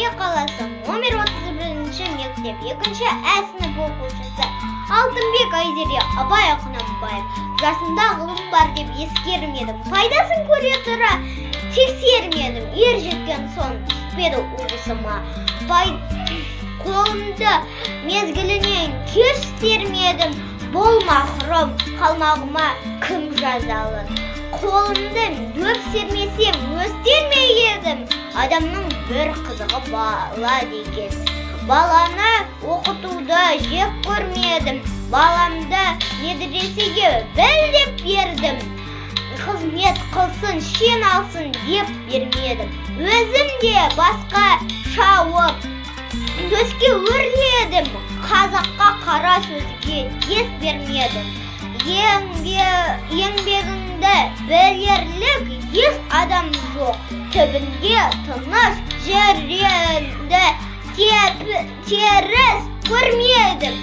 Семей қаласы, номер 31 мектеп, 2 ә сынып оқушысы Алтынбек Айзере. Абай Құнанбаев. Жасымда ғылым бар деп ескермедім, пайдасын көре тұра тексермедім. Ер жеткен соң түспеді уысыма. Қолымды мезгілінен кеш сермедім. Бол махрұм қалмағыма кім жазалы? Қолымды дөп сермесем, өстер ме едім? Адамның бір қызығы бала деген. Баланы оқытуды жек көрмедім. Баламды медресеге біл деп бердім. Қызмет қылсын, шен алсын деп бермедім. Өзім де басқа шауып, төске өрледім. Қазаққа қара сөзге дес бермедім. Еңбегіңді білерлік еш адам жоқ. Түбінде тыныш жүргенді теріс көрмедім.